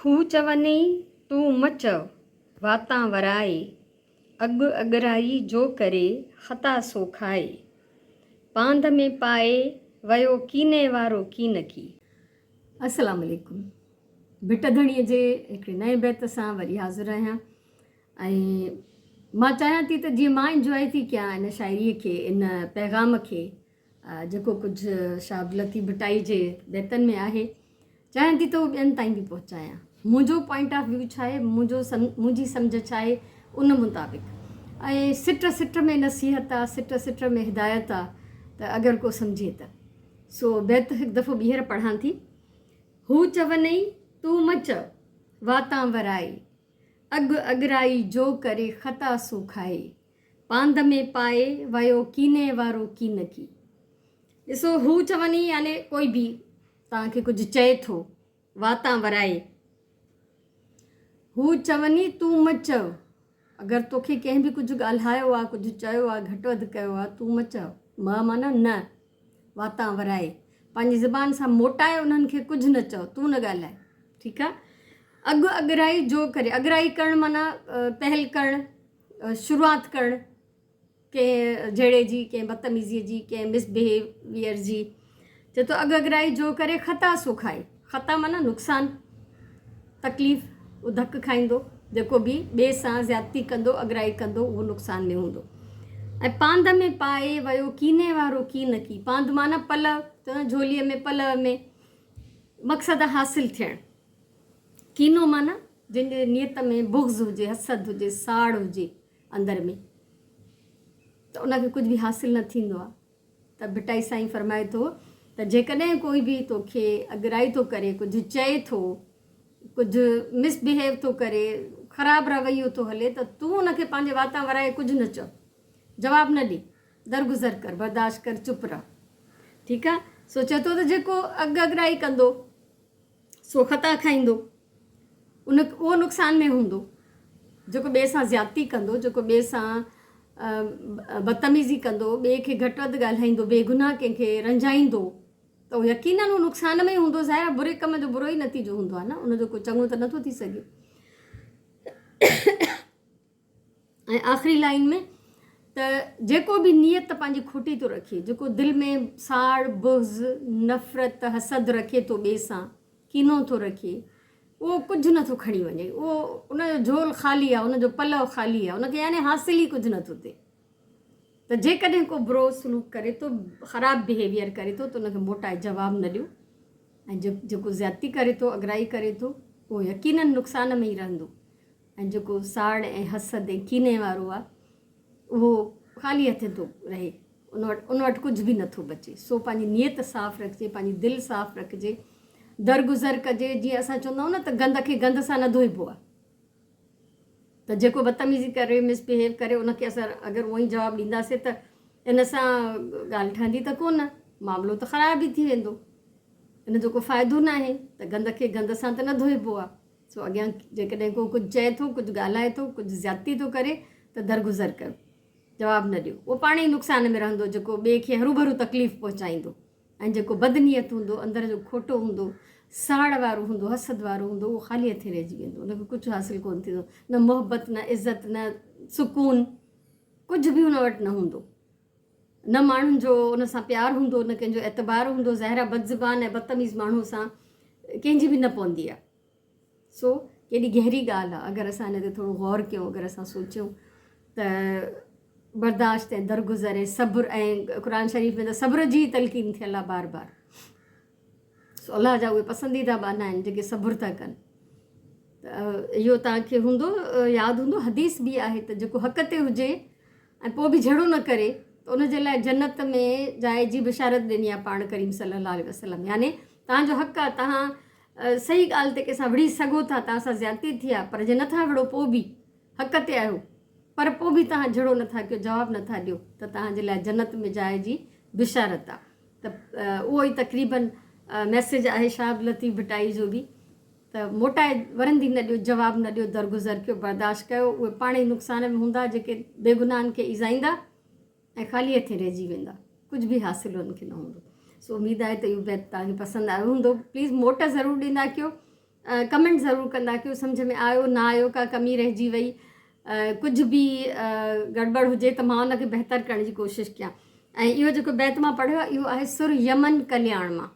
هو چونئي تون م چئو، واتان ورائي، اڳ اڳرائي جو ڪري، خطا سو کائي. پاند ۾ پائي، ويو ڪيني وارو ڪينڪي. السلام عليڪم ڀٽ ڌڻيء جي هڪڙي نئين بيت سان وري حاضر آهيان ۽ مان چاهيان ٿي ته جيئن مان انجواء ٿي ڪيان ان شاعريء کي ان پيغام کي جيڪو ڪجهه شاهه عبداللطيف ڀٽائي جي بيتن ۾ آهي چاهيان ٿي ته اهو ٻين تائين به پهچايان منهنجو پوائنٽ آف ويو ڇا آهي منهنجو منهنجي سمجهه ڇا آهي ان مطابق ۽ سٽ سٽ ۾ نصيحت آ سٽ سٽ ۾ هدايت آ ته اگر ڪو سمجهي ته سو بيت هڪ دفعو ٻيهر پڙهان ٿي هو چونئي تون م چئو واتان ورائي اڳ اڳرائي جو ڪري خطا سو کائي پاند ۾ پائي ويو ڪيني وارو ڪينڪي. ڏسو هو چوني يعني ڪوئي به توهان کي ڪجهه چئي ٿو واتان ورائي. هو چوني تون م چئو. اگر توکي ڪنهن به ڪجهه ڳالهايو آ، ڪجهه چيو آ، گهٽ وڌ ڪيو آ، تون م چئو. م معنيٰ نه. واتان ورائي. پنهنجي زبان سان موٽائي انهن کي ڪجهه نه چئو، تون نه ڳالهاء. ٺيڪ آ. اڳ اڳرائي جو ڪري. اڳرائي ڪرڻ معنيٰ پهل ڪرڻ. شروعات ڪرڻ ڪنهن جهيڙي جي، ڪنهن بدتميزيء جي، ڪنهن مس بهيويئر جي. چئي ٿو اڳ اڳرائي جو ڪري خطا سو کائي. خطا معنيٰ نقصان، تڪليف، اهو ڌڪ کائيندو، جيڪو به ٻئي سان زيادتي ڪندو، اڳرائي ڪندو، اهو نقصان ۾ هوندو. ۽ پاند ۾ پائي ويو ڪيني وارو ڪينڪي. پاند معنيٰ پلئه، چوندا آهن جهوليء ۾ پلئه ۾ مقصد حاصل ٿيڻ. ڪينو معنيٰ جنهن جي نيت ۾ بغض هجي، حسد هجي، ساڙ هجي اندر ۾ ته ان کي ڪجهه به حاصل نه ٿيندو آهي ته ڀٽائي سائين فرمائي ٿو ته جيڪڏهن ڪوئي به توکي اڳرائي ٿو ڪري، ڪجهه چئي ٿو، ڪجهه مس بهيو ٿو ڪري، خراب رويو ٿو هلي ته تون ان کي پنهنجي واتان ورائي ڪجهه نه چئو، جواب نه ڏي، درگذر ڪر، برداشت ڪر، چپ رهه. ٺيڪ آهي؟ سو چئي ٿو ته جيڪو اڳ اڳرائي ڪندو سو خطا کائيندو، ان اهو نقصان ۾ هوندو، جيڪو ٻئي سان زيادتي ڪندو، جيڪو ٻئي سان بدتميزي ڪندو، ٻئي کي گهٽ وڌ ڳالهائيندو، بيگناهه ڪنهن کي رنجائيندو ته اهو يقينن اهو نقصان ۾ ئي هوندو. ظاهر آهي بري ڪم جو برو ئي نتيجو هوندو آهي نه، ان جو ڪو چڱو ته نٿو ٿي سگهي. ۽ آخري لائين ۾ ته جيڪو به نيت پنهنجي کوٽي ٿو رکي، جيڪو دل ۾ ساڙ، بغض، نفرت، حسد رکي ٿو ٻئي سان، ڪينو ٿو رکي، اهو ڪجهه نه ٿو کڻي وڃي، اهو ان جو جهول خالي آهي، ان جو پلئه خالي آهي، ان کي يعني حاصل ئي ڪجهه نه ٿو ٿئي. ته جيڪڏهن ڪو برو سلوڪ ڪري ٿو، خراب بهيويئر ڪري ٿو ته ان کي موٽائي جواب نه ڏيو ۽ جيڪو زيادتي ڪري ٿو، اڳرائي ڪري ٿو، اهو يقينن نقصان ۾ ئي رهندو. ۽ جيڪو ساڙ ۽ حسد ۽ ڪيني وارو آ اهو خالي هٿين ٿو رهي ان وٽ ان وٽ ڪجهه به نٿو بچي سو پنهنجي نيت صاف رکجي پنهنجي دل صاف رکجي درگذر ڪجي جيئن اسان چوندا آهيون نه ته گند کي گند سان نه ڌوئبو آ ته جيڪو بدتميزي ڪري مس بهيو ڪري ان کي اسان اگر اونئي ئي جواب ڏينداسي ته ان سان ڳالهه ٺهندي ته ڪونه معاملو ته خراب ئي ٿي ويندو ان جو ڪو فائدو ناهي ته گند کي گند سان ته نه ڌوئبو آ سو اڳيان جيڪڏهن ڪو ڪجهه چئي ٿو، ڪجهه ڳالهائي ٿو، ڪجهه زيادتي ٿو ڪري ته درگذر ڪيو. جواب نه ڏيو. اهو پاڻ ئي نقصان ۾ رهندو جيڪو ٻئي کي هروڀرو تڪليف پهچائيندو ۽ جيڪو بدنيت هوندو، اندر جو کوٽو هوندو، ساڙ وارو هوندو، حسد وارو هوندو، اهو خالي هٿين رهجي ويندو. ان کي ڪجهه حاصل ڪونه ٿيندو. نه محبت، نه عزت، نه سڪون، ڪجهه به ان وٽ نه هوندو. نه ماڻهن جو ان سان پيار هوندو، نه ڪنهن جو اعتبار هوندو. ظاهر آهي بدزبان ۽ بدتميز ماڻهوء سان ڪنهن جي به نه پوندي آهي. سو ڪيڏي گهري ڳالهه آهي، اگر اسان ان تي ٿورو غور ڪيون، اگر اسان سوچيون ته برداشت ۽ درگذر ۽ صبر ۽ قرآن شريف ۾ ته صبر جي ئي تلقين ٿيل آهي بار بار. سو الله جا اهي پسنديده ٻانها آهن جيڪي صبر ٿا ڪن. ته اهو توهان کي هوندو ياد هوندو حديث به آهي ته جيڪو حق تي هجي ۽ پوء به جهيڙو نه ڪري ته ان جي لاء جنت ۾ جاء جي بشارت ڏني آهي پاڻ ڪريم صلي الله عليه وسلم يعني توهان جو حق آهي توهان صحيح ڳالهه تي ڪنهن سان وڙهي سگهو ٿا توهان سان زيادتي ٿي آهي پر جي نٿا وڙهو پوء به حق تي آهيو پر پوء به توهان جهيڙو نٿا ڪيو جواب نٿا ڏيو ته توهان جي لاء جنت ۾ جاء جي بشارت آهي ته اهو ئي تقريبن ميسيج آهي شاهه عبداللطيف ڀٽائي جو به ته موٽائي ورندي نه ڏيو، جواب نه ڏيو، درگذر ڪيو، برداشت ڪيو، اهي پاڻ ئي نقصان ۾ هوندا جيڪي بيگناهن کي ايذائيندا ۽ خالي هٿين رهجي ويندا، ڪجهه به حاصل انهن کي نه هوندو. سو اميد آهي ته اهو بيت توهان کي پسند آيو هوندو. پليز موٽ ضرور ڏيندا ڪيو. ڪمينٽ ضرور ڪندا ڪيو سمجهه ۾ آيو نه آيو ڪا ڪمي رهجي وئي ڪجهه به گڙٻڙ هجي ته مان ان کي بهتر ڪرڻ جي ڪوشش ڪيان ۽ اهو جيڪو بيت مان پڙهيو آهي اهو آهي سر يمن ڪلياڻ مان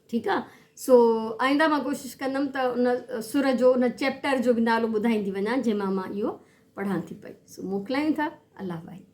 ٺيڪ آ سو آئنده مان ڪوشش ڪندم ته ان سر جو ان چيپٽر جو به نالو ٻڌائيندي وڃان جنهن مان مان اهو پڙهان ٿي پئي سو موڪلايون ٿا الله واهي.